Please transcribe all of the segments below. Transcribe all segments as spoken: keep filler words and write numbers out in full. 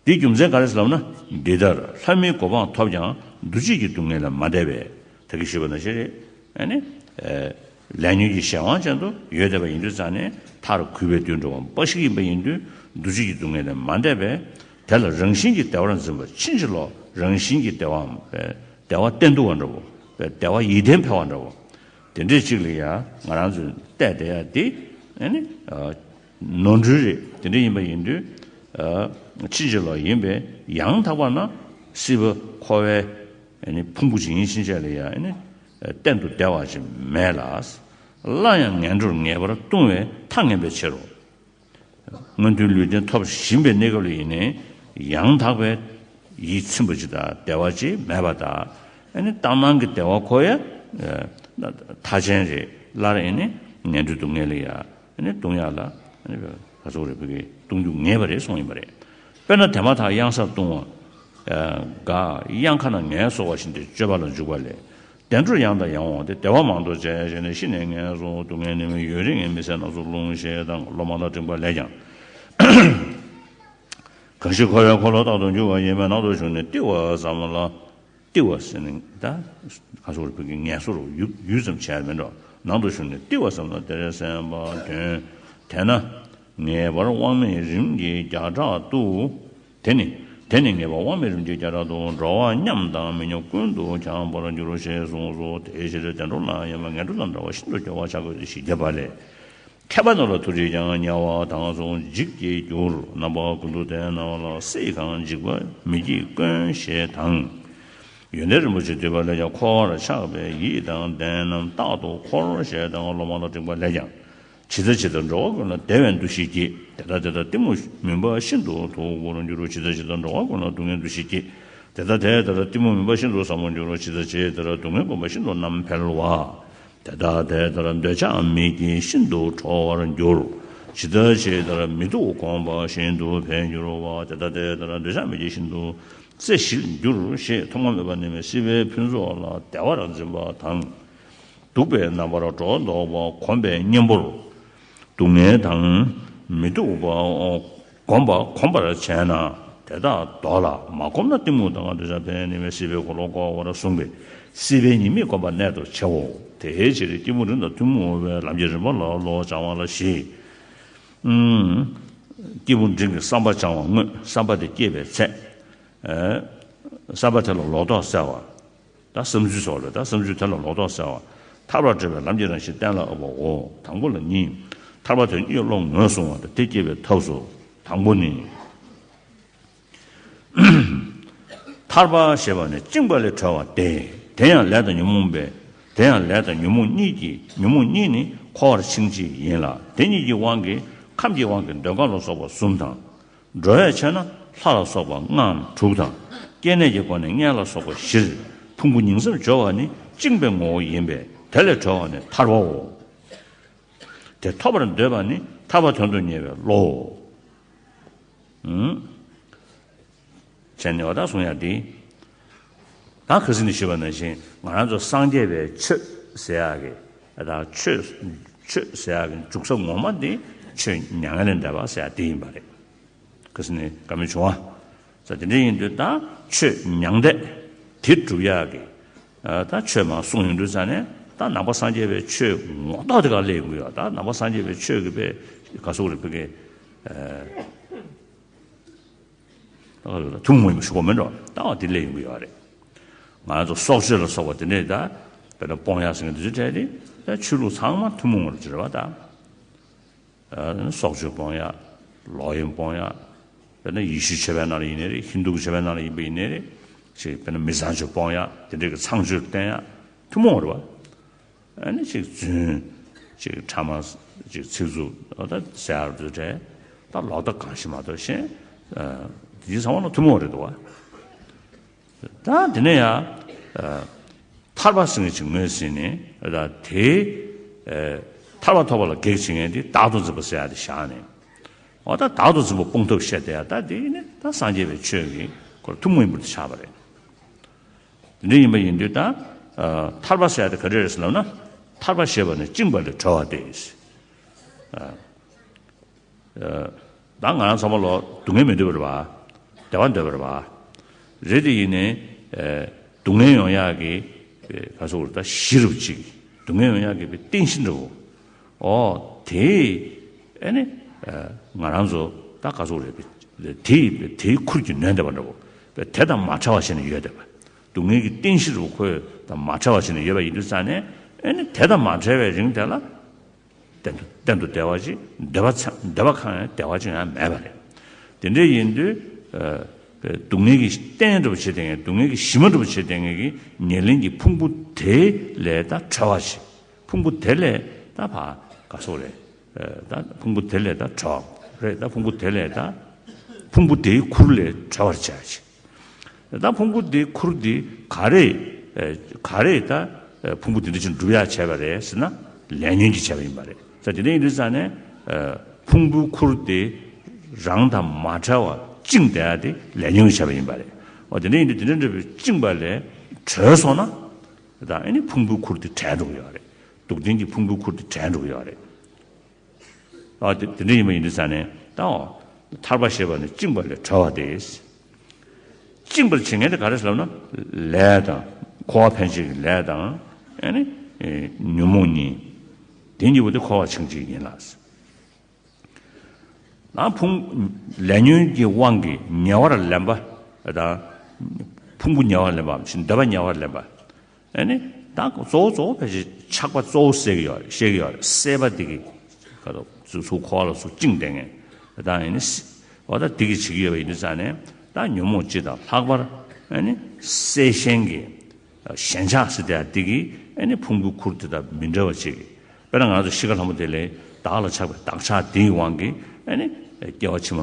འདིའི་རྒྱུ་མཚན་ག་རེ་ཟེར་ལབ་ན། འདི་ལྟར་ལྷ་མིའི་གོ་འཕང་ཐོབ་ཀྱང་། འདུ་བྱེད་ཀྱི་སྡུག་བསྔལ་ལས་མ་འདས་པས། ད་གིན་ཞུས་པ་ནང་བཞིན་རེད། ཨ་ནི། ལས་ཉོན་གྱི་གཞན་དབང་ཅན་དུ་ཡོད་བསྡད་པ་ཡིན་དུས་ཙང་ནས། མཐར་གུས་པས་དུད་འགྲོ་འབའ་ཞིག་ཡིན་པ་ཡིན་དུས། འདུ་བྱེད་ཀྱི་སྡུག་བསྔལ་ལས་མ་འདས་པས། དེ་ལ་རང་བཞིན་གྱིས་བདེ་བར་འཛིན་པ་ཕྱིན་ཅི་ལོག་རང་བཞིན་གྱིས་བདེ་བའམ། བདེ་བ་གཏན་དུ་བ་འདྲ་བོ། བདེ་བ་ཡིད་བརྟན་འཕེལ་བ་འདྲ་བོ། དེ་འདྲའི་ཅིག་ལ་ཡ་ང་རང་ཚོས་བལྟས་བསྡད་ཡ་དེ། ཨ་ནི། ནོར་འཁྲུལ་རེད། དེ་འདྲ་ཡིན་པ་ཡིན་དུས། ཕྱིན་ཅི་ལོག་ཡིན་པས་ཡང་དག་པ་ན། སྲིད་པ་འཁོར་བའི་ཕུང་པོ་ཇི་སྙེད་ཕྱིན་ཆད་ལ་ཡང་གཏན་དུ་བདེ་བ་ཅིག་མེད་ལ། སླར་ཡང་ངན་འགྲོར་ངེས་པར་ལྟུང་བའི་མཐའ་ངན་པའི་ཕྱིར་རོ། མངོན་མཐོའི་ལུས་རྟེན་ཐོབ་བཞིན་པའི་གནས་སྐབས་ལ་ཡིན་ནའི། ཡང་དག་པའི་ཡིད་ཚིམ་པ་ཅིག་དང་བདེ་བ་ཅིག་མེད་པ་དང་། ཨ་ནི་ལྟར་སྣང་གི་བདེ་བ་ཁོ་ཡ་མཐའ་ཅན་རེད། སླར་ཨ་ནི་ངན་འགྲོའི་སྡུག་བསྔལ་ལ་ཡ། ཨ་ནི་ལྟུང་ཡག་ལ། ཨ་ནི་ག་ཚོད་རེ་བོད་ཀྱི་ལྟུང་རྒྱུ་ངེས་པ་རེད་གསུངས་ཡིན་པ་རེད། དཔེར་ན་དེ་མ་ཐག་གཡང་སར་ལྟུང་བ། ག་གཡང་ཁ་ན་ངལ་གསོ་བ་བཞིན་དུ་སྤྱོད་པ་ལ་འཇུག་པ་ལས། བདེ་འགྲོར་ཡང་དང་ཡང་འོང་སྟེ། བདེ་བ་མང་དུ་སྤྱད་བྱས་ནས། ཤི་ནས་ངལ་གསོ་སྡུག་བསྔལ་ནད་མུག་ཡོད་རིགས་ངན་མི་བཟད་རྣམས་སུ་ལྟུང་ཞེས་དང་། སློབ་མ་དང་འགྲིག་པ་ལས་ཀྱང་། གང་ཞིག་འཁོར་བའི་འཁོར་ལོ་རྟག་ཏུ་རྒྱུ་བ་ཡིན་པས། ནང་དུ་ཞུགས་ནས་བརྟི་བ་ཙམ་ལ། བརྟི་བ་ཟེར་ནས་ད་ག་ཚོད་རེ་བོད་ཀྱི་ངལ་གསོ་རུ་ཡུད་ཡུད་ཙམ་བྱས་མིན་འགྲོ། ནང་དུ་ཞུགས་ནས་བརྟི་བ་ཙམ་ལ། དེར་སེམས་པ་དོན་དེ་ན། ངེས་པར་དབང་མེད་རིམ་གྱིས་བརྒྱ་ཕྲག་ཏུ། དེ་ནི། དེ་ནི་ངེས་པར་དབང་མེད་རིམ་གྱིས་བརྒྱ་ཕྲག་ཏུ། འགྲོ་བ་མཉམ་དང་མི་མཉམ་ཀུན་ཏུ་འཁྱམས་པར་འགྱུར་ཞེས་གསུངས་སོ། དེའི་ཕྱིར་བདེ་འགྲོ་ལ་ཡང་ངན་འགྲོ་དང་འདྲ་བ་ཤིན་ཏུ་སྐྱོ་བ་བྱ་དགོས་ཏེ། ཞེས་བརྒྱབ་པ་ལས། མཁས་པ་རྣམས་ལ་ཐུགས་རྗེས་ཀྱང་དམྱལ་བ་དྭགས་སོགས་འཇིགས་ཀྱིས་བསྒྱུར། རྣམ་པ་ཀུན་ཏུ་བསྟན་རྣམས་ལ། བསིལ་གང་འཇིགས་པ་མི་བགྱིད་དཀོན་ཞེས་དང་། ཡོན་ཏན་རིན་པོ་ཆེ་བསྡུས་པ་ལས་ཀྱང་། འཁོར་བར་ཆགས་པའི་ཡིད་དང་ལྡན་རྣམས་རྟག་ཏུ་འཁོར་ཞེས་དང་། སློབ་མ་དང་འགྲིག་པ་ལས་ཀྱང་། ཇི་ལྟ་ཇི་ལྟར་འགྲོ་བ་ཀུན་ལ། བདེ་བའི་འདུ་ཤེས་བསྐྱེད། དེ་ལྟ་དེ་ལྟར་གཏི་མུག་མུན་པ་ཤིན་ཏུ་དུ་གོར་འགྱུར། ཇི་ལྟ་ཇི་ལྟར་འགྲོ་བ་ཀུན་ལ་སྡུག་བསྔལ་འདུ་ཤེས་བསྐྱེད། དེ་ལྟ་དེ་ལྟར་གཏི་མུག་མུན་པ་ཤིན་ཏུ་ཟབ་མོར་འགྱུར་རོ། ཇི་ལྟ་ཇི་ལྟར་སྡུག་བསྔལ་བསྒོམ་པ་ཤིན་ཏུ་རྣམ་འཕེལ་བ། དེ་ལྟ་དེ་ལྟར་འདོད་ཆགས་མེད་ཀྱིས་ཤིན་ཏུ་ཁྲོ་བར་འགྱུར། ཇི་ལྟ་ཇི་ལྟར་མི་སྡུག་བསྒོམ་པ་ཤིན་ཏུ་འཕེལ་འགྱུར་བ། དེ་ལྟ་དེ་ལྟར་འདོད་ཆགས་མེད་ཀྱིས་ཤིན་ཏུ་རྩེ་ཞིར་འགྱུར་ཞེས་ཐོག་མ་མེད་པ་ནས་སྲིད་པའི་ཕུན་ཚོགས་ལ་བདེ་བར་འཛིན་པ་དང་། སྡུག་པའི་རྣམ་པར་སྒྲོ་འདོགས་པ་གོམས་པའི་གཉེན་པོར། སྡུག་བསྔལ་དང་མི་སྡུག་པ་གོམས་པ་གོམས་པར་བྱས་ན། དེ་དག་ལྡོག་ལ་མ་གོམས་ན་གཏི་མུག་དང་འདོད་ཆགས་འཕེལ་ནས་སྲིད་པའི་འཁོར་ལོ་བསྐོར་བར་གསུངས་པས། སྲིད་པའི་ཉེས་དམིགས་བསྒོམ་པ་གནད་དུ་ཆེའོ། དེའི་ཕྱིར་སྐྱེས་བུ་འབྲིང་དང་ཐུན་མོང་བའི་ལམ་གྱི་རིམ་པ་ལ་བློ་སྦྱང་བ་ལ་བཞི། ཨུམ། སྐྱེས་བུ་འབྲིང་གི་བསམ་པ་སྦྱང་བ་དངོས། བསམ་པ་དེ་སྐྱེས་པའི་ཚེ། ཨེ། བསམ་པ་དེ་ལ་ལོག་རྟོག་བསལ་བ། ད་བསམ་ཚུལ་སོགས་ལ། ད་བསམ་ཚུལ་དེ་ལ་ལོག་རྟོག་བསལ་བ། ཐར་པར་བགྲོད་པའི་ལམ་གྱི་རང་བཞིན་གཏན་ལ་དབབ་པའོ། དང་པོ་ལ་གཉིས། ཐར་པ་དོན་གཉེར་བློ་ངོས་བཟུང་བ་དང་། དེ་སྐྱེ་བའི་ཐབས་སོ། དང་པོ་ནི། ཐར་པ་ཞེས་པ་ནི་བཅིངས་པ་ལས་གྲོལ་བ་སྟེ། དེ་ཡང་ལས་དང་ཉོན་མོངས་པའི། དེ་ཡང་ལས་དང་ཉོན་མོངས་གཉིས་ཀྱིས། ཉོན་མོངས་གཉིས་ནི་འཁོར་བར་འཆིང་བྱེད་ཡིན་ལ། དེ་གཉིས་ཀྱི་དབང་གིས་ཁམས་ཀྱི་དབང་གིས་འདོད་ཁམས་ལ་སོགས་པ་གསུམ་དང་། འགྲོ་བས་ཆ་ན་ལྷ་ལ་སོགས་པ་ལྔའམ་དྲུག་དང་། སྐྱེ་གནས་ཀྱི་སྒོ་ནས་མངལ་ལ་སོགས་པ་བཞིར་ཕུང་པོ་ཉིང་མཚམས་སྦྱོར་བ་ནི་བཅིངས་པའི་ངོ་བོ་ཡིན་པས། དེ་ལས་གྲོལ་བ་ནི་ཐར་པའོ། དེ་ཐོབ་པར་འདོད་པ་ནི་ཐར་པ་དོན་དུ་གཉེར་བའི་བློའོ། ཨུམ། བྱས་ནས་འོ་ད་གསུང་ཡ་འདི། ད་ཁ་སང་ནས་ཞུས་པ་ནང་བཞིན་ང་རང་ཚོ་སངས་རྒྱས་པའི་ཆོས་ཟེར་ཡག་གི། ད་ཆོས་ཆོས་ཟེར་ཡག་གི་འཇུག་ས་ངོ་མ་འདི་ཆོས་མྱ་ངན་ལས་འདས་པ་ཟེར་ཡག་འདི་ཡིན་པ་རེད། ཁ་སང་ནས་བཀའ་མོལ་བྱུང་བ། ས་དེ་འདྲ་ཡིན་དུས་ད་ཆོས་མྱང་འདས་དེ་སྒྲུབ་ཡག་གི། ད་ཆོས་མ་གསུངས་ཡོང་དུས་ས་ནས་ད་ནང་པ་སངས་རྒྱས་པའི་ཆོས་ངོ་ཐོག་དེ་ག་སླེབས་ཡོང་གི་ཡོད། ད་ནང་པ་སངས་རྒྱས་པའི་ཆོས་ཀྱི་པའི་ག་སོག་རིག་པའི་གི། ཐུན་མོང་མ་ཡིན་པ་ཞུ་དགོས་མིན་འགྲོ། ད་བ་དེ་སླེབས་ཡོང་གི་ཡོད་རེད། ང་ཚོ་སྲོག་གཅོད་ལ་སོགས་པ་དེ་འདྲས་ད་དཔེར་ན་སྤོང་ཡག་ཟེར་མཁན་དེ་ཚོའི་གྲས་དེ་ད་ཆོས་ལུགས་ཚང་མ་ཐུན་མོང་བར་གྱུར་བ་ད། སྲོག་གཅོད་སྤོང་ཡག་ལོག་གཡེམ་སྤོང་ཡག་དཔེར་ན་ཡེ་ཤུའི་ཆོས་པའི་ནང་ལ་ཡིན་ནའི་རེད། ཧིན་དུ་གི་ཆོས་པའི་ནང་ལ་ཡིན་པ་ཡིན་ནའི་རེད། ཅིག་དཔེར་ན་མི་ཚངས་སྤྱོད་སྤོང་ཡག་དེ་འདྲས་ཀྱི་ཚངས་སྤྱོད་བསྟེན་ཡག་ཐུན་མོང་བར་བ། ཨ་ནི་ཅིག་རྫུན། ཅིག་ཕྲ་མ། ཅིག་ཚིག་རྩུབ་ད་ཟེར་ཡག་དེ་འདྲས་ད་ལོག་ལྟ་གང་ཞིག་མ་གཏོགས་གཞན། དེ་ཚང་མ་ལ་ཐུན་མོང་རེད་འདུག་བ། ད་དེ་ནས་ཡང་། ཐར་པ་ཟེར་མཁན་ཅིག་ངོས་ཟིན་ནས་ད་དེ། ཐར་པ་ཐོབ་པ་ལ་གེགས་བྱེད་མཁན་དེ་བདག་ཏུ་འཛིན་པ་ཟེར་ཡག་དེ་བཞག་ནས། འོ་ད་བདག་ཏུ་འཛིན་པ་སྤོང་ཐབས་བཤད་བསྡད་ཡག་ད་དེ་ནི་ད་སངས་རྒྱས་པའི་ཆོས་ཀྱི་ཁོ་ཐུན་མོང་མ་ཡིན་པ་དེ་ཆགས་པ་རེད། དེ་འདྲ་ཡིན་པ་ཡིན་དུས་ད། ཐར་པ་ཟེར་ཡག་དེ་ག་རེ་རེད་ཟེར་ལབ་ན། ཐར་པ་ཞེས་པ་ནི་བཅིངས་པ་ལས་གྲོལ་བ་སྟེ། ད་ང་རང་ཚང་མ་ལོ་སྡུག་བསྔལ་མི་འདོད་པ་རེད་བ། བདེ་བ་འདོད་པ་རེད་པ། རེད་དེ་ཡིན་ནའི་ཨེ་སྡུག་བསྔལ་ཡོང་ཡག་གི་ཨེ་ག་སོགས་རེད། ད་གཞི་རུ་གཅིག་སྡུག་བསྔལ་ཡོང་ཡག་གི་རྟེན་གཞི་འདྲ་བོ། ཨོ་དེ་ཨེ་ནི་ཨེ་ང་རང་ཚོ་ད་ག་སོགས་རེད། དེ་དེའི་ཁུར་གྱིས་ནོན་བསྡད་པ་འདྲ་བོ། དེ་དང་མ་བྲལ་བ་བྱས་ནས་ཡོད་བསྡད་པ། སྡུག་བསྔལ་གྱི་རྟེན་གཞི་རུ་ཁོས་དང་མ་བྲལ་བ་བྱས་ནས་ཡོད་པ་ཡིན་དུས་ཙང་ནས། ཨེ་ནི་དེ་དང་མ་བྲལ་བའི་རིང་དེ་ལ་གཏན་དུ་གཏན་དུ་བདེ་བ་ཅིག་འདོད་པ་ཚ་འདོད་པ་གང་ཡང་བདེ་བ་ཅིག་ཡང་མེད་པ་རེད། དེ་འདྲ་ཡིན་དུས་ཨ་སྡུག་བསྔལ་གྱི་རྟེན་འདྲ་བོ་བྱེད་བསྡད་མཁན། སྡུག་བསྔལ་གྱི་གཞི་མ་འདྲ་བོ་བྱེད་བསྡད་མཁན་གྱི་ཉེར་ལེན་གྱི་ཕུང་པོ་དེ་ལས་ད་གྲོལ་བ་ཅིག་ཕུང་པོ་དེ་ལས་ད་ཕར་ག་སོགས་རེད། ཨ་ད་ཕུང་པོ་དེ་ལས་ད་གྲོལ་བ་རེད། ད་ཕུང་པོ་དེ་ལས་ད་ཕུང་པོ་དེའི་ཁུར་ལས་གྲོལ་བར་བྱ་ཞིང་། ད་ཕུང་པོ་དེའི་ཁུར་དེ་ག་རེ་ཨ་ག་རེ་ད་ཨ་ཕུང་པོ་དེ་འདྲ་ཅིག་འགྲུབ་ཡག་བྱས་པ་རེད་ཟེར་ན། ལས་ཉོན་གྱིས་བྱས་པ་ཡིན་པ་རེད། ད་དེ་འདྲ་ཡིན་དུས་ཙང་ནས་ཨ་ཕུང་པོའི་ཁུར་དེ་རང་དང་མ་བྲལ་བར་བཅིངས་བསྡད་ཡག་དེ་ལས་ཉོན་གྱིས་བྱས་པ་ཡིན་པ་རེད། འོ་དེ་འདྲ་ཡིན་དུས་དེ་འདྲ་འདྲ་བའི་བཅིངས་པ་ལས་གྲོལ་སོང་ན། ད་ཨ་ནི་ཕུང་པོའི་ཁུར་དེ་བྲལ་འགྲོ་གི་ཡོད་རེད། སྡུག་བདེན་གྱི་ཕུང་པོའི་ཁུར་དེ་བྲལ་འགྲོ་གི་ཡོད་རེད། ཨ་དེ་དེ་འདྲ་ཡིན་པ་ཡིན་དུས་ཙང་ནས་ད་འོ་ཐར་པ་ཞེས་པ་ནི་བཅིངས་པ་ལས་གྲོལ་བ་སྟེ། བཅིངས་པར་བྱེད་མཁན་དེ་ག་རེ་ཟེར་ལབ་ན། ལས་དང་། འཁོར་བ་འཕེན་བྱེད་ཀྱི་ལས་དང་། ཨ་ནི་ཨེ་ཉོན་མོངས་གཉིས། དེ་གཉིས་པོ་དེ་འཁོར་བར་འཕེན་བྱེད་ཀྱི་ཡིན་ལ། ན་ཕུང་ལས་ཉོན་གྱི་དབང་གིས་ཉེ་བར་ལེན་པ་དང་། ཕུང་པོ་ཉེ་བར་ལེན་པའམ་ཞིང་འདོད་པ་ཉེ་བར་ལེན་པ། ཨ་ནི་ད་གཙོ་བོ་གཙོ་བོ་ཕལ་ཆེར་ཆགས་པ་གཙོ་བོ་སེལ་གྱི་ཡོད་རེད། བཤད་ཀྱི་ཡོད་རེད། སྲེད་པ་འདི་གི་ཁ་དོག་ཚུར་ཚུར་འཁོར་བ་ལ་ཚུར་བཅིངས་བསྡད་མཁན་ད་ཨ་ནི་སྲེད་པ་ད་འདི་གིས་བྱེད་ཀྱི་ཡོད་པ་ཡིན་དུས་ཙང་ནས། ད་ཉོན་མོངས་སྤྱི་དང་ལྷག་པར་ཨ་ནི་སྲེད་ཞེན་གྱི་ཞེན་ཆགས་ཟེར་དེ་འདི་གིས་ཨ་ནི་ཕུང་པོའི་ཁུར་དེ་དང་མི་འབྲལ་བ་བྱེད་ཀྱི། དཔེར་ན་ང་ཚོ་ཤི་ཁ་ལྷ་མོ་དེ་ལས་བདག་ལ་ཆགས་པའི་བདག་ཆགས་དེའི་དབང་གིས་ཨ་ནི་སྐྱེ་བ་ཕྱི་མ་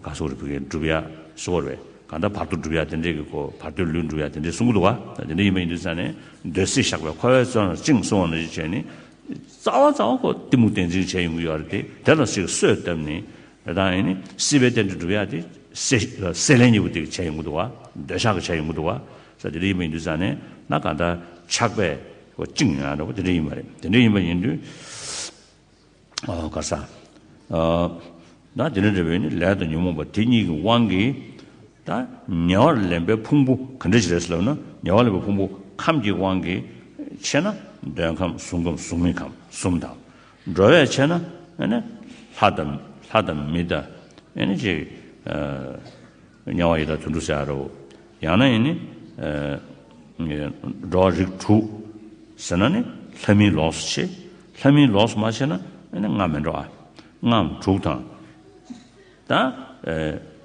ག་སོགས་རེ་ཕུལ་མཁན་སྒྲུབ་ཡ་སོགས་རེད། གང་ལྟར་བར་དོ་སྒྲུབ་ཡ་དེ་འདྲས་ཀྱི་གོ། བར་དོའི་ལུས་སྒྲུབ་ཡ་དེ་འདྲས་གསུང་གི་འདུག་བ། དེ་འདྲས་ཡིན་པ་ཡིན་དུས་ཙང་ནས་འདོད་སྲེད་བཤགས་པའི་འཁོར་བའི་བཙོན་རར་བཅིངས་གསུང་བ་ནང་བཞིན་བྱས་ནས། རྩ་བ་རྩ་བ་ཁོ་གཏི་མུག་བདེན་འཛིན་བྱས་ཡོང་གི་ཡོད་རེད་དེ། དེ་ལ་ཅིག་གསོས་བཏབ་ནས། དེ་དང་ཨ་ནི་སྲིད་པའི་རྟེན་འབྲེལ་སྒྲུབ་ཡ་དེ་སྲེད་སྲེད་ལེན་གཉིས་པོ་དེ་བྱས་ཡོང་གི་འདུག་བ། འདོད་ཆགས་ཀྱིས་བྱས་ཡོང་གི་འདུག་བ། ས་དེ་འདྲ་ཡིན་པ་ཡིན་དུས་ཙང་ནས་ན་གང་ལྟར་ཆགས་པས་ཁོ་བཅིངས་ཡོང་ཡ་འདྲ་བོ་དེ་འདྲ་ཡིན་པ་རེད། དེ་འདྲ་ཡིན་པ་ཡིན་དུས། ཨ་ག་ས། ཨ་ན་དེ་འདྲ་འདྲ་བའི་ནི་ལས་དང་ཉོན་མོངས་པ་དེ་གཉིས་ཀྱི་དབང་གིས། ད་ཉེ་བར་ལེན་པའི་ཕུང་པོ་ག་འདྲ་ཞིག་རེད་ཟེར་ལབ་ན། ཉེ་བར་ལེན་པའི་ཕུང་པོ་ཁམས་ཀྱི་དབང་གིས་ཆེ་ན་འདོད་ཁམས། གཟུགས་ཁམས། གཟུགས་མེད་ཁམས་གསུམ་དང་། འགྲོ་བས་ཆེ་ན་ཨ་ནི་ལྷ་དང་ལྷ་དང་མི་དང་། ཨ་ནི་ཅིག་ཨ་དམྱལ་བ་ཡི་དྭགས་དུད་འགྲོ་ཟེར་ཡ་རོ། ཡང་ན་ཨ་ནི་ཨ་འགྲོ་བ་རིགས་དྲུག་ཟེར་ན་ནི་ལྷ་མིན་ལོགས་སུ་ཆེ། ལྷ་མིན་ལོགས་སུ་མ་ཆེ་ན་ཨ་ནི་ལྔ་མི་འགྲོ་ཨ། ལྔའམ་དྲུག་དང་། ད་ཨ་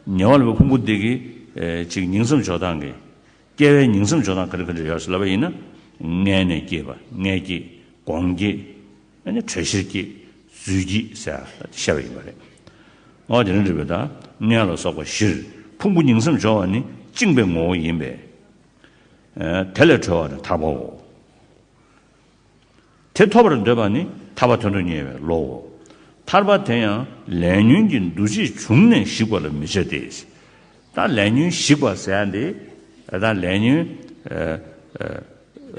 ཉེ་བར་ལེན་པའི་ཕུང་པོ་འདི་གི་ཨ་ཅིག་ཉིང་མཚམས་འཇོག་སྟངས་ཀྱི། སྐྱེ་བའི་ཉིང་མཚམས་འཇོག་སྟངས་ག་རེ་ག་རེ་ཡོད་ཟེར་ལབ་པ་ཡིན་ན། མངལ་ནས་སྐྱེས་པ། མངལ་སྐྱེས། སྒོང་སྐྱེས། ཨ་ནི་དྲོད་གཤེར་སྐྱེས། རྫུས་སྐྱེས་ཟེར་བཤད་པ་ཡིན་པ་རེད། འོ་དེ་ནི་འགྲུབ་པའི་ད་མངལ་ལ་སོགས་པ་བཞིར་ཕུང་པོ་ཉིང་མཚམས་སྦྱོར་བ་ནི་བཅིངས་པའི་ངོ་བོ་ཡིན་པས། ཨ་དེ་ལས་གྲོལ་བ་ནི་ཐར་པའོ། དེ་ཐོབ་པར་འདོད་པ་ནི་ཐར་པ་དོན་དུ་གཉེར་བའི་བློའོ། ཐར་པ་དེ་ཡང་ལས་ཉོན་གྱི་འདུ་བྱེད་བྱུང་ནས་ཞིག་པ་ལ་མི་བྱ་སྟེ། ད་ལས་ཉོན་ཞིག་པ་ཟེར་ཡ་འདི། ད་ལས་ཉོན་ཨ་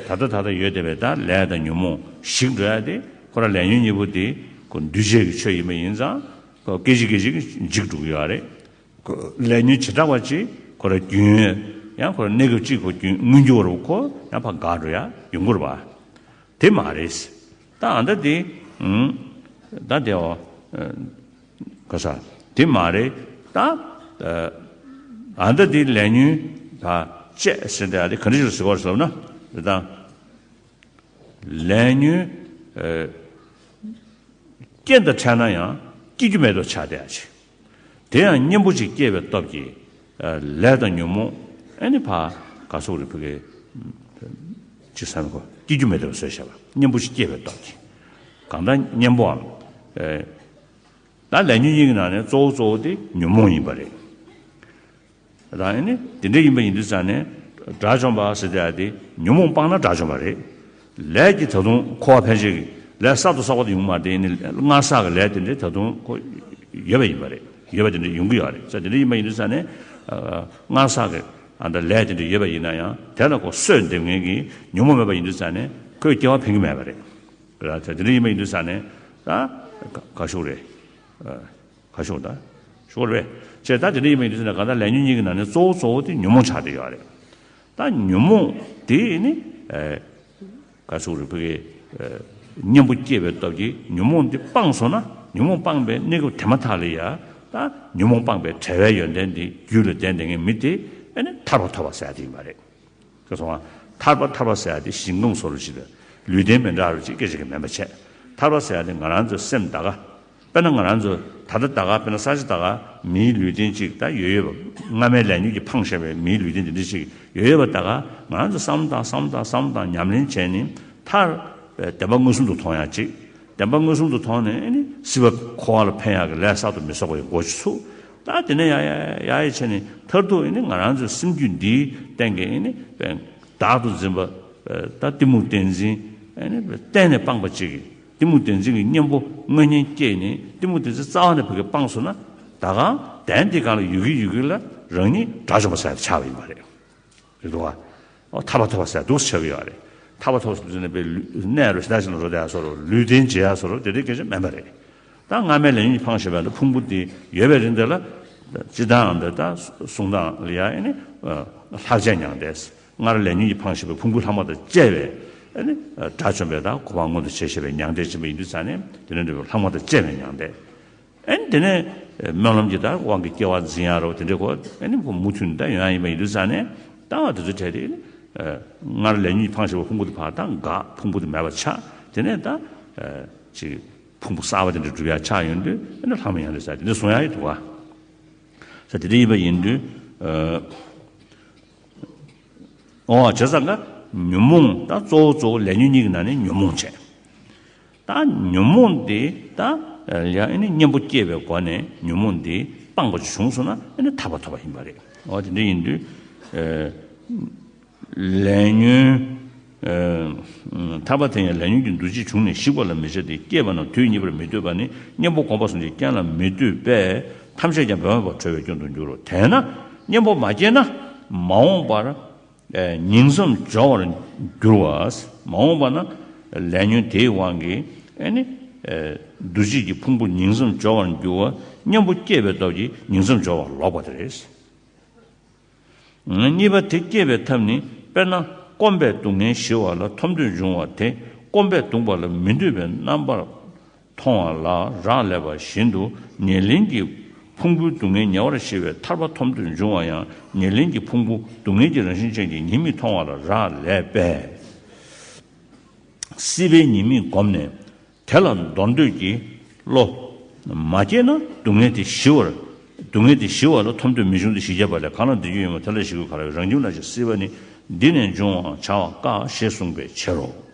ཨ་ད་ལྟ་ད་ལྟ་ཡོད་བསྡད་པའི་ད་ལས་དང་ཉོན་མོངས་ཞིག་འགྲོ་ཡ་དེ་ཁོ་རང་ལས་ཉོན་གཉིས་པོ་དེ་ཁོ་འདུས་བྱས་ཀྱི་ཆོས་ཡིན་པ་ཡིན་ཙང་ཁོ་སྐད་ཅིག་སྐད་ཅིག་གིས་འཇིག་འགྲོ་གི་ཡོད་རེད། ཁོ་ལས་ཉོན་བྱེ་བྲག་པ་ཅིག་ཁོ་རང་རྒྱུན་ཡང་ཁོ་རང་གནས་སྐབས་གཅིག་ཁོ་རྒྱུན་མངོན་གྱུར་བར་ཁོ་ཡང་ཕར་འགག་འགྲོ་ཡ་ཡོང་གི་རེད་པ། དེ་མ་རེད། ད་ཨ་ད་དེ་ཨུམ་ད་དེ་འོ་ག་ས་དེ་མ་རེད། ད་ཨ་ད་དེ་ལས་ཉོན་ད་བཅས་ཟེར་དེ་ཨ་དེ་ག་འདྲ་ཞིག་ཟེར་བ་ཟེར་ན། དེ་ད་ལས་ཉོན་ཨ་རྐྱེན་དང་ཕྲད་ན་ཡང་སྐྱེ་རྒྱུ་མེད་དོ་ཆགས་བསྡད་ཡ་ཅིག་དེ་ཡང་གཉེན་པོ་ཅིག་སྐྱེས་པའི་སྟོབས་ཀྱིས་ཨ་ལས་དང་ཉོན་མོངས་ཨ་ནི་ཕར་ག་སོགས་རེ་ཕུ་གེ་ཅིག་བསམ་གོ་སྐྱེ་རྒྱུ་མེད་དོ་བཟོས་བཞག་པ། གཉེན་པོ་ཅིག་སྐྱེས་པའི་སྟོབས་ཀྱིས། གང་ལྟར་གཉེན་པོའམ་ཨ་ད་ལས་ཉོན་གཉིས་ཀྱི་ནང་ནས་གཙོ་བོ་གཙོ་བོ་དེ་ཉོན་མོངས་ཡིན་པ་རེད། ད་ཨ་ནི་དེ་འདྲ་ཡིན་པ་ཡིན་དུས་ཙང་ནས་དགྲ་བཅོམ་པ་ཟེར་དེ་ཨ་དེ་ཉོན་མོངས་སྤངས་ན་དགྲ་བཅོམ་པ་རེད། ལས་ཀྱི་ད་དུང་འཁོར་བ་འཕེན་བྱེད་ཀྱི་ལས་གསར་དུ་བསགས་པ་དེ་ཡོང་མ་རེད། དེ་ནི་སྔར་བསགས་ཀྱི་ལས་དེ་འདྲ་ད་དུང་ཁོ་ཡོད་པ་ཡིན་པ་རེད། ཡོད་པ་དེ་འདྲ་ཡོང་གི་ཡོད་རེད། ས་དེ་འདྲ་ཡིན་པ་ཡིན་དུས་ཙང་ནས་ཨ་སྔར་བསགས་ཀྱི་ཨ་ད་ལས་དེ་འདྲ་ཡོད་པ་ཡིན་ན་ཡང་དེ་ལ་ཁོ་གསོས་འདེབས་མཁན་གྱི་ཉོན་མོངས་མེད་པ་ཡིན་དུས་ཙང་ནས་ཁོས་སྐྱེ་བ་འཕེན་གྱི་མེད་པ་རེད། ར་དེ་འདྲ་ཡིན་པ་ཡིན་དུས་ཙང་ནས་ད་ག་ཤོག་རེད། ཨ། ག་ཤོག་ད། ཤོག་རེད། ཅེས་ད་དེ་འདྲ་ཡིན་པ་ཡིན་དུས་ཙམ་ནས་གང་ལྟར་ལས་ཉོན་གཉིས་ཀྱི་ནང་ནས་གཙོ་བོ་གཙོ་བོ་དེ་ཉོན་མོངས་ཆགས་བསྡད་ཡོད་རེད། ད་ཉོན་མོངས་དེ་ནི་ཨེ་ག་ཟེར་རེད། ཕ་གི་ཨེ་གཉེན་པོ་སྐྱེས་པའི་སྟོབས་ཀྱིས་ཉོན་མོངས་འདི་སྤངས་སོང་ན། ཉོན་མོངས་སྤངས་པའི་གནས་སྐབས་དེ་མ་ཐག་ལ་ཡ་ད་ཉོན་མོངས་སྤངས་པའི་བྲལ་བའི་ཡོན་ཏན་དེ་རྒྱུད་ལ་ལྡན་བསྡད་མཁན་མི་དེ་ཨེ་ནི་ཐར་པ་ཐོབ་པ་ཟེར་ཡ་དེ་ཡིན་པ་རེད། ཁ་སོང་བ། ཐར་པ་ཐར་པ་ཟེར་ཡ་དེ་ཞིང་ཁམས་བཟོ་འདྲ་ཞིག་ལ་ལུས་རྟེན་མི་འདྲ་བ་ཅིག་སྐད་ཆ་གི་མིན་པ་བྱས། ཐར་པ་ཟེར་ཡ་དེ་ང་རང་ཚོའི་སེམས་ད་ག་དཔེར་ན་ང་རང་ཚོ་ད་ལྟ་ད་ག་དཔེར་ན་ས་ཆ་ད་ག་མིའི་ལུས་རྟེན་ཅིག་ད་ཡོད་ཡོད་པ། སྔ་མའི་ལས་ཉོན་གྱིས་འཕངས་བཞག་པའི་མིའི་ལུས་རྟེན་དེ་འདྲ་ཅིག་ཡོད་ཡོད་པ། ད་ག་ང་རང་ཚོ་བསམ་བློ་བཏང་བསམ་བློ་བཏང་བསམ་བློ་བཏང་ཉམས་ལེན་བྱས་ནས་མཐར་བདེན་པ་མངོན་སུམ་དུ་མཐོང་ཡ་ཅིག་བདེན་པ་མངོན་སུམ་དུ་མཐོང་ནས་ཨེ་ནི་སྲིད་པ་འཁོར་བ་ལ་འཕེན་ཡག་གི་ལས་གསར་དུ་མི་བསགས་པ་ཡི་སྒོ་ཅིག་ཚུགས། ད་དེ་ནས་ཡ་ཡ་ཡ་ཡ་བྱས་ནས་མཐར་ཐུག་ཨེ་ནི་ང་རང་ཚོའི་སེམས་རྒྱུད་འདིའི་སྟེང་གི་ཨེ་ནི་བདག་ཏུ་འཛིན་པ། ད་གཏི་མུག་བདེན་འཛིན་ཨེ་ནི་གཏན་ནས་སྤངས་པ་ཅིག་གིས། གཏི་མུག་བདེན་འཛིན་གྱི་གཉེན་པོ་དངོས་གཉེན་སྐྱེས་ནས་གཏི་མུག་བདེན་འཛིན་རྩ་བ་ནས་ཕ་གི་སྤངས་སོང་ན། ད་ག་དོན་དེ་གང་ལ་ཡོད་ཀྱི་ཡོད་ཀྱི་ལ་རང་ཉིད་དགྲ་བཅོམ་པ་ཟེར་ཡ་དེ་ཆགས་པ་ཡིན་པ་རེད། རེད་འདུག་བ། ཨོ་ཐར་པ་ཐོབ་པ་ཟེར་འདུག་ཆགས་ཀྱི་ཡོད་རེད། ཐར་པ་ཐོབ་ཟེར་དུས་ནས་པའི་ལུས་གནས་རུ་ཞེ་དྲག་ཞིག་ལ་འགྲོ་བསྡད་ཡ་བཟོ་འདྲ། ལུས་རྟེན་འབྱེད་ཡ་བཟོ་འདྲ་དེ་འདྲའི་སྐད་ཆ་མིན་པ་རེད། ད་སྔ་མའི་ལས་ཉོན་གྱིས་འཕངས་བཞག་པའི་ཕུང་པོ་དེ་ཡོད་པའི་རིང་དེ་ལ་སྤྱིར་བཏང་འདི་ད་གསུང་སྟངས་ལ་ཡ་ཨེ་ནི་ལྷག་བཅས་མྱང་འདས། སྔར་ལས་ཉོན་གྱིས་འཕངས་བཞག་པའི་ཕུང་པོའི་ལྷག་མ་དང་བཅས་པའི་ཨེ་ནི་དགྲ་བཅོམ་པའི་ད་གོ་འཕང་མངོན་དུ་བྱས་བཞག་པའི་མྱང་འདས་ཕྱིན་པ་ཡིན་དུས་ཙང་ནས། དེ་ནས་འདྲ་བའི་ལྷག་མ་དང་བཅས་པའི་མྱང་འདས། ཨེ་ནི་དེ་ནས་སྨོན་ལམ་གྱི་ད་དབང་གིས་སྐྱེ་བ་འཛིན་ཡ་རོ་དེ་འདྲའི་གོ་ཨེ་ནི་མུ་མཐུད་ད་ཡོང་ཡ་ཡིན་པ་ཡིན་དུས་ཙང་ནས། ད་བ་དེ་ཚོའི་གྲས་དེ་ཨེ་ནི་སྔར་ལས་ཉོན་གྱིས་འཕངས་བཞག་པའི་ཕུང་པོ་དེ་ཕར་ད་འགག་ཕུང་པོ་དེ་མེད་པ་ཆགས། དེ་ནས་ད་ཅིག་ཕུང་པོ་གསར་པ་དེ་འདྲ་སྒྲུབ་ཡ་ཆགས་ཡོང་དུས་ཨེ་ནི་ལྷག་མ་མྱང་འདས་ཟེར་དེ་འདྲ་གསུང་ཡ་ཡོད་འདུག་བ། ས་དེ་འདྲ་ཡིན་པ་ཡིན་དུས། ཨོ་བྱས་ཙང་ཀ་ཉོན་མོངས་ད་གཙོ་བོ་གཙོ་བོ་ལས་ཉོན་གཉིས་ཀྱི་ནང་ནས་ཉོན་མོངས་བྱས། ད་ཉོན་མོངས་འདི་ད་ཡང་ཨེ་ནི་གཉེན་པོ་སྐྱེས་པའི་སྒོ་ནས་ཉོན་མོངས་འདི་སྤངས་པ་ཅིག་བྱུང་སོང་ན་ཨེ་ནི་ཐར་པ་ཐོབ་པ་ཡིན་པ་རེད། ཨོ་དེ་འདྲ་ཡིན་དུས། ལས་ཉོན། ཐར་པ་དེ་ཡང་ལས་ཉོན་གྱི་འདུ་བྱེད་བྱུང་ནས་ཞིག་པ་ལ་མི་བྱ་སྟེ། སྐྱེས་པ་རྣམས་དུས་གཉིས་པར་མི་ལྟོས་པ་ནི་གཉེན་པོ་གོམས་པ་གསུམ་གྱི་རྐྱེན་ལ་མི་ལྟོས་པས་ཐམས་ཅད་ཀྱང་བདེན་པར་གྲོལ་བའི་སྐྱོན་དུ་འགྱུར་རོ། དེས་ན་གཉེན་པོ་མ་སྐྱེས་ན་མ་འོངས་པར་ཉིང་མཚམས་སྦྱོར་བར་འགྱུར་བ། མ་འོངས་པ་ན་ལས་ཉོན་དེའི་དབང་གིས་ཨེ་ནི་འདུ་བྱེད་ཀྱི་ཕུང་པོ་ཉིང་མཚམས་སྦྱོར་བར་འགྱུར་བ། གཉེན་པོ་སྐྱེས་པའི་སྟོབས་ཀྱིས་ཉིང་མཚམས་སྦྱོར་བ་ལོག་པ་དེ་རེད། གཉིས་པ་དེ་སྐྱེས་པའི་ཐབས་ནི། དཔེར་ན་སྐོམ་པས་སྡུག་བསྔལ་ཞི་བ་ལ་ཐོབ་འདོད་འབྱུང་བ་དེ། སྐོམ་པས་གདུངས་པ་ལ་མི་འདོད་པའི་རྣམ་པར་མཐོང་བ་ལ་རག་ལས་པ་བཞིན་དུ། ཉེར་ལེན་གྱི་ཕུང་པོའི་སྡུག་བསྔལ་ཉེ་བར་ཞི་བའི་ཐར་པ་ཐོབ་འདོད་འབྱུང་བ་ཡང་། ཉེར་ལེན་གྱི་ཕུང་པོ་སྡུག་བསྔལ་གྱི་རང་བཞིན་ཅན་གྱི་ཉེས་དམིགས་མཐོང་བ་ལ་རག་ལས་པས། སྲིད་པའི་ཉེས་དམིགས་བསྒོམས་ནས། དེ་ལ་འདོར་འདོད་ཀྱི་བློ་མ་སྐྱེས་ན། སྡུག་བསྔལ་དེ་ཞི་བར། སྡུག་བསྔལ་དེ་ཞི་བ་ལ་ཐོབ་འདོད་མི་འབྱུང་སྟེ། ཞི་བརྒྱ་པ་ལས། གང་ལ་འདོད་རྒྱུ་ཡོད་མོད་དེ་ལ་ཞི་དགོས་ག་ལ། རང་ཁྱིམ་ལ་ཞིག་སྲིད་པ་ནི། འདི་ནས་འབྱུང་བར་བྱ་བ་དཀའ་ཞེས་གསུངས་པའི་ཕྱིར་རོ།